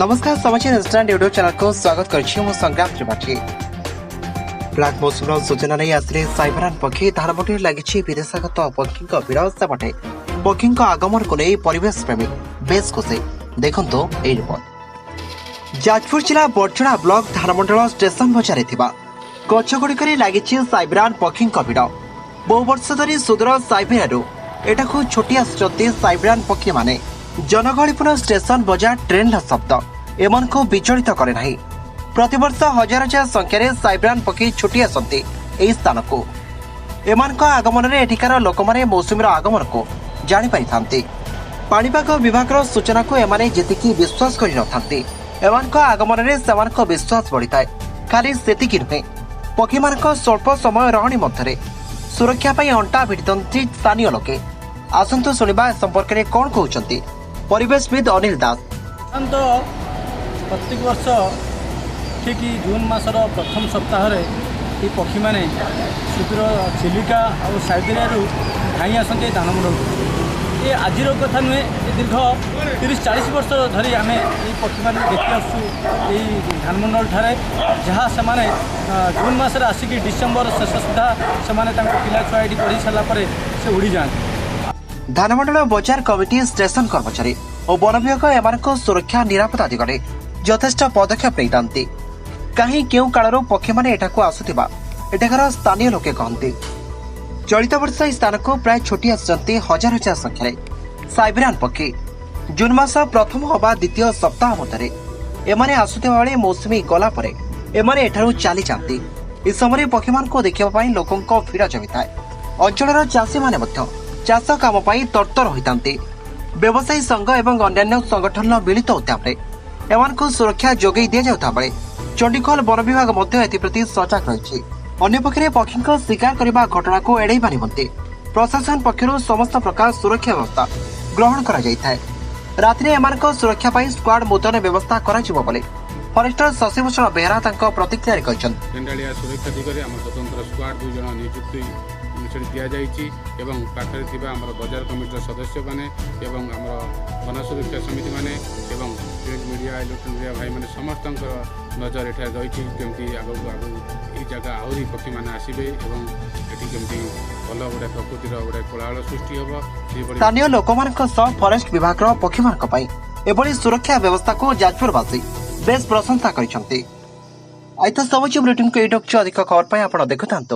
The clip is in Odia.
ନମସ୍କାର, ସମାଚାର ଇନଷ୍ଟାଣ୍ଟ ୟୁଟ୍ୟୁବ ଚ୍ୟାନେଲକୁ ସ୍ୱାଗତ କରୁଛି ମୁଁ ସଂଗ୍ରାମ ତ୍ରିପାଠୀ। ପ୍ରାକ୍ ମୌସୁମର ସୂଚନା ନେଇ ଆସିଲେ ସାଇବେରିଆନ ପକ୍ଷୀ। ଧାନମଣ୍ଡିରେ ଲାଗିଛି ବିଦେଶାଗତ ପକ୍ଷୀଙ୍କ ଭିଡ଼। ସେପଟେ ପକ୍ଷୀଙ୍କ ଆଗମନକୁ ନେଇ ପରିବେଶ ପ୍ରେମୀ ବେଶ୍ ଖୁସି। ଦେଖନ୍ତୁ ଏହି ରିପୋର୍ଟ। ଯାଜପୁର ଜିଲ୍ଲା ବଡ଼ଚଣା ବ୍ଲକ ଧାନମଣ୍ଡଳ ଷ୍ଟେସନ ବଜାରରେ ଥିବା ଗଛଗୁଡ଼ିକରେ ଲାଗିଛି ସାଇବେରିଆନ ପକ୍ଷୀଙ୍କ ଭିଡ଼। ବହୁ ବର୍ଷ ଧରି ସୁଦୂର ସାଇବେରିଆରୁ ଏଠାକୁ ଛୁଟି ଆସୁଛନ୍ତି ସାଇବେରିଆନ ପକ୍ଷୀମାନେ। ଜନଗହଳିପୂର୍ଣ୍ଣ ଷ୍ଟେସନ ବଜାର ଟ୍ରେନ୍ର ଶବ୍ଦ ଏମାନଙ୍କୁ ବିଚଳିତ କରେ ନାହିଁ। ପ୍ରତିବର୍ଷ ହଜାର ହଜାର ସଂଖ୍ୟାରେ ସାଇବେରିଆନ ପକ୍ଷୀ ଛୁଟି ଆସନ୍ତି ଏହି ସ୍ଥାନକୁ। ଏମାନଙ୍କ ଆଗମନରେ ଏଠିକାର ଲୋକମାନେ ମୌସୁମୀର ଆଗମନକୁ ଜାଣିପାରିଥାନ୍ତି। ପାଣିପାଗ ବିଭାଗର ସୂଚନାକୁ ଏମାନେ ଯେତିକି ବିଶ୍ୱାସ କରିନଥାନ୍ତି, ଏମାନଙ୍କ ଆଗମନରେ ସେମାନଙ୍କ ବିଶ୍ୱାସ ବଢ଼ିଥାଏ। ଖାଲି ସେତିକି ନୁହେଁ, ପକ୍ଷୀମାନଙ୍କ ସ୍ୱଳ୍ପ ସମୟ ରହଣି ମଧ୍ୟରେ ସୁରକ୍ଷା ପାଇଁ ଅଣ୍ଟା ଭିଡ଼ିଥାନ୍ତି ସ୍ଥାନୀୟ ଲୋକେ। ଆସନ୍ତୁ ଶୁଣିବା ଏ ସମ୍ପର୍କରେ କ'ଣ କହୁଛନ୍ତି ପରିବେଶବିତ୍ ଅନିଲ ଦାସ। ସାଧାରଣତଃ ପ୍ରତ୍ୟେକ ବର୍ଷ ଠିକ୍ ଜୁନ୍ ମାସର ପ୍ରଥମ ସପ୍ତାହରେ ଏହି ପକ୍ଷୀମାନେ ସୁଦୂର ଚିଲିକା ଆଉ ସାଇବେରିଆରୁ ଧାଇଁ ଆସନ୍ତି ଏହି ଧାନମଣ୍ଡଳକୁ। ଏ ଆଜିର କଥା ନୁହେଁ, ଏ ଦୀର୍ଘ 30-40 ବର୍ଷ ଧରି ଆମେ ଏହି ପକ୍ଷୀମାନଙ୍କୁ ଦେଖି ଆସୁଛୁ ଏଇ ଧାନମଣ୍ଡଳ ଠାରେ, ଯାହା ସେମାନେ ଜୁନ୍ ମାସରେ ଆସିକି ଡିସେମ୍ବର ଶେଷ ସୁଦ୍ଧା ସେମାନେ ତାଙ୍କ ପିଲା ଛୁଆ ଏଠି କରି ସାରିଲା ପରେ ସେ ଉଡ଼ିଯାଆନ୍ତି। ଧାନମଣ୍ଡଳ ବଜାର କମିଟି, ଷ୍ଟେସନ କର୍ମଚାରୀ ଓ ବନ ବିଭାଗ ଏମାନଙ୍କ ସୁରକ୍ଷା ନିରାପତ୍ତା ଦିଗରେ ଯଥେଷ୍ଟ ପଦକ୍ଷେପ ନେଇଥାନ୍ତି। କାହିଁ କେଉଁ କାଳରୁ ପକ୍ଷୀମାନେ ଏଠାକୁ ଆସୁଥିବା ଏଠାକାର ସ୍ଥାନୀୟ ଲୋକେ କହନ୍ତି। ଚଳିତ ବର୍ଷ ଏହି ସ୍ଥାନକୁ ପ୍ରାୟ ଛୁଟି ଆସିଛନ୍ତି ହଜାର ହଜାର ସଂଖ୍ୟାରେ ସାଇବେରିଆନ ପକ୍ଷୀ। ଜୁନ୍ ମାସ ପ୍ରଥମ ଅବା ଦ୍ୱିତୀୟ ସପ୍ତାହ ମଧ୍ୟରେ ଏମାନେ ଆସୁଥିବା ବେଳେ ମୌସୁମୀ ଗଲା ପରେ ଏମାନେ ଏଠାରୁ ଚାଲିଯାଆନ୍ତି। ଏ ସମୟରେ ପକ୍ଷୀମାନଙ୍କୁ ଦେଖିବା ପାଇଁ ଲୋକଙ୍କ ଭିଡ଼ ଜମିଥାଏ। ଅଞ୍ଚଳର ଚାଷୀମାନେ ମଧ୍ୟ ଚାଷ କାମ ପାଇଁ ତରତର ହୋଇଥାନ୍ତି। ବ୍ୟବସାୟୀ ସଂଘ ଏବଂ ଅନ୍ୟାନ୍ୟ ସଂଗଠନର ମିଳିତ ଉଦ୍ୟମରେ ଏମାନଙ୍କୁ ସୁରକ୍ଷା ଯୋଗାଇ ଦିଆଯାଉଥିବା ବେଳେ ଚଣ୍ଡିଖୋଲ ବନ ବିଭାଗ ମଧ୍ୟ ଏଥିପ୍ରତି ସଜାଗ ରହିଛି। ଅନ୍ୟପକ୍ଷରେ ପକ୍ଷୀଙ୍କ ଶିକାର କରିବା ଘଟଣାକୁ ଏଡ଼ାଇବା ନିମନ୍ତେ ପ୍ରଶାସନ ପକ୍ଷରୁ ସମସ୍ତ ପ୍ରକାର ସୁରକ୍ଷା ବ୍ୟବସ୍ଥା ଗ୍ରହଣ କରାଯାଇଥାଏ। ରାତିରେ ଏମାନଙ୍କ ସୁରକ୍ଷା ପାଇଁ ସ୍କ୍ୱାଡ୍ ମୁତୟନ ବ୍ୟବସ୍ଥା କରାଯିବ ବୋଲି ଫରେଷ୍ଟର ଶଶିଭୂଷଣ ବେହେରା ତାଙ୍କ ପ୍ରତିକ୍ରିୟାରେ କହିଛନ୍ତି। ଗେଣ୍ଡାଳିଆ ସୁରକ୍ଷା ଦିଗରେ ଆମର ସ୍ୱତନ୍ତ୍ର ସ୍କ୍ୱାଡ୍ ଦୁଇ ଜଣ ନିଯୁକ୍ତି ସେଠି ଦିଆଯାଇଛି ଏବଂ ପାଖରେ ଥିବା ଆମର ବଜାର କମିଟିର ସଦସ୍ୟମାନେ ଏବଂ ଆମର ବନ ସୁରକ୍ଷା ସମିତିମାନେ ଏବଂ ପ୍ରିଣ୍ଟ ମିଡ଼ିଆ, ଇଲେକ୍ଟ୍ରୋନିକ୍ ମିଡ଼ିଆ ଭାଇମାନେ ସମସ୍ତଙ୍କର ନଜର ଏଠାରେ ରହିଛି, କେମିତି ଆଗକୁ ଆଗକୁ ଏଇ ଜାଗା ଆହୁରି ପକ୍ଷୀମାନେ ଆସିବେ ଏବଂ ଏଠି କେମିତି ଭଲ ଗୋଟେ ପ୍ରକୃତିର ଗୋଟେ କୋଳାହଳ ସୃଷ୍ଟି ହେବ, ସେଇଭଳି। ସ୍ଥାନୀୟ ଲୋକମାନଙ୍କ ସହ ଫରେଷ୍ଟ ବିଭାଗର ପକ୍ଷୀମାନଙ୍କ ପାଇଁ ଏଭଳି ସୁରକ୍ଷା ବ୍ୟବସ୍ଥାକୁ ଯାଜପୁରବାସୀ ବେଶ୍ ପ୍ରଶଂସା କରିଛନ୍ତି। ଆଇତ ସବୁଜ ବୁଲେଟିନକୁ ଏଇଠି ରଖୁଛୁ। ଅଧିକ ଖବର ପାଇଁ ଆପଣ ଦେଖୁଥାନ୍ତୁ।